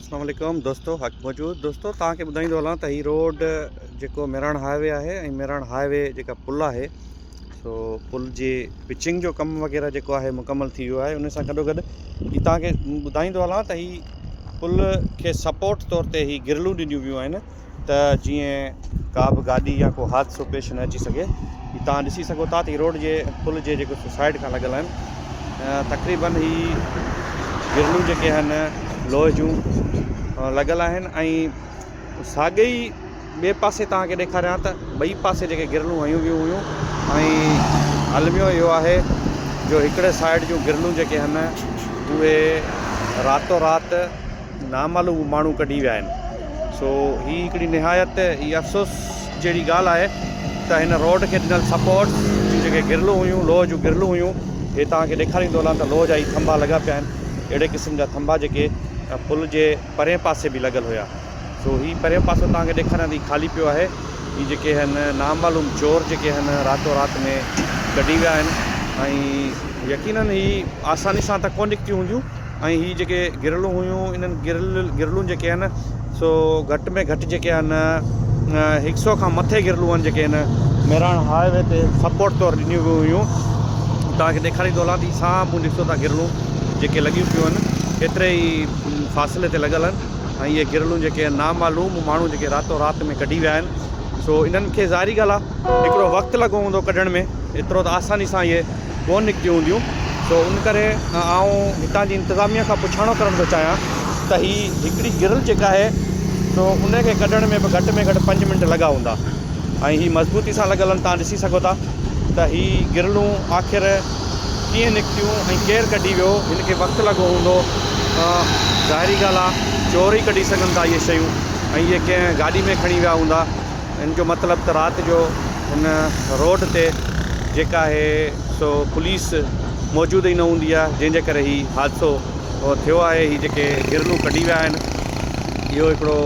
اسلام عليڪم دوستو حق موجود دوستو توهان کي ٻڌائيندو هلان ته هي روڊ جيڪو ميراڻ هاء وي آهي ۽ ميراڻ هاء وي جيڪا پل آهي سو پل جي پچنگ جو ڪم وغيره جيڪو آهي مڪمل ٿي ويو آهي ان سان گڏو گڏ هي توهان کي ٻڌائيندو هلان ته هي پل کي سپورٽ طور تي هي گرلون ڏنيون ويون آهن ته جيئن ڪا به گاڏي يا ڪو حادثو پيش نه اچي سگهي. هي توهان ڏسي سگهو ٿا ته هي روڊ جي پل جي جيڪو سو سائيڊ کان لڳل آهن تقريبن هي گرلون جيڪي آهن لوهه جون لڳل آهن ۽ ساڳي ئي ٻئي پاسي توهان کي ڏيکاريان ته ٻئي پاسي جيڪي گرلون هنيون ويون هيون ۽ الميو اهو آهي جو هڪڙي سائيڊ جون گرلون جيڪي آهن اهي راتو رات نامعلوم ماڻهو ڪڍي ويا آهن. سو هي هڪڙي نهايت ئي افسوس جهڙي ڳالهه آهي ته هن روڊ کي ڏنل سپورٽس جون جيڪي گرلون هيون لوهه جون گرلون هيون هي توهان کي ڏيکاريندو هلان ته لوهه جا هي ٿنڀا لڳا پيا آهن اهڙي قسم جا ٿنڀا جيڪي پل جي پرئين پاسي به لڳل هيا سو هي پريون پاسو توهان کي ڏيکاريان ته هي خالي پيو آهي هي جيڪي آهن نامعلوم چور جيڪي آهن راتو رات ۾ ڪڍي ويا آهن ۽ يقينن هي آساني سان ته ڪونه نڪتيون هونديون ۽ هي جيڪي گرلون هيون انهن گرل گرلون جيڪي آهن سو گهٽ ۾ گهٽ جيڪي آهن هڪ سو کان مٿي گرلون آهن جيڪي هن مهراڻ هاء وي تي سپورٽ طور ڏنيون ويون هيون توهان کي ڏيکاريندو هلان ته سامهون ڏسو ٿا گرلون جيڪي لڳيون پيون آهن ايتري ئي فاصلي تي لڳل آهن ۽ اهي گرلون جيڪي نامعلوم ماڻهو جيڪي راتو رات ۾ ڪڍي ويا آهن سو انهن کي ظاهري ڳالهه آهي هڪڙو وقت لڳو هوندو ڪڍڻ ۾ ايترو ته آساني سان اهي ڪونه نڪتيون هونديون سو ان ڪري آئون هتان جي انتظاميا کان پڇاڻو ڪرڻ ٿو چاهيان ته هي هڪڙي گرل جيڪا آهي سو ان کي ڪڍڻ ۾ به گهٽ ۾ گهٽ پنج منٽ لڳا هوندا ۽ هي مضبوطي سان لڳل آهن تان ڏسي سگهو ٿا ته هي گرلون آخر ڪيئن نڪتيون ۽ ڪير ڪڍي ويو هن کي وقت لڳو هوندو ظاهري ڳالهه آهي چور ئي ڪڍي سگهن ٿا اهي شيون ۽ اهي ڪنهن گاڏي ۾ کڻي ويا هوندا ان جو مطلب ته رات جو هن روڊ تي جيڪا آهي سو پوليس موجود ئي نه هوندي آهي جنهن جي ڪري هي حادثو ٿيو آهي هي جيڪي گرلون ڪڍي ويا آهن اهو هڪڙو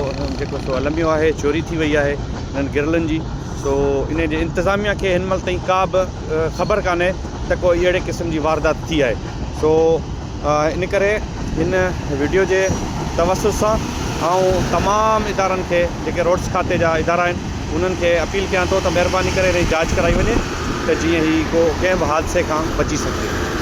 جيڪو سو الميو آهي چوري ٿي وئي آهي انهن گرلن جي سو ان جي انتظاميا کي هن مهل تائين ڪا به خبر ڪانهي ته ڪو اهڙي قسم جي واردات ٿي آهي سو ان ڪري هن وڊيو جي توسط سان آئون تمام ادارن کي جيڪي روڊس کاتي جا ادارا آهن انهن کي اپيل ڪيان ٿو ته مهرباني ڪري ان جي جاچ ڪرائي وڃي ته جيئن هي ڪو ڪنهن به حادثي کان بچي سگهجي.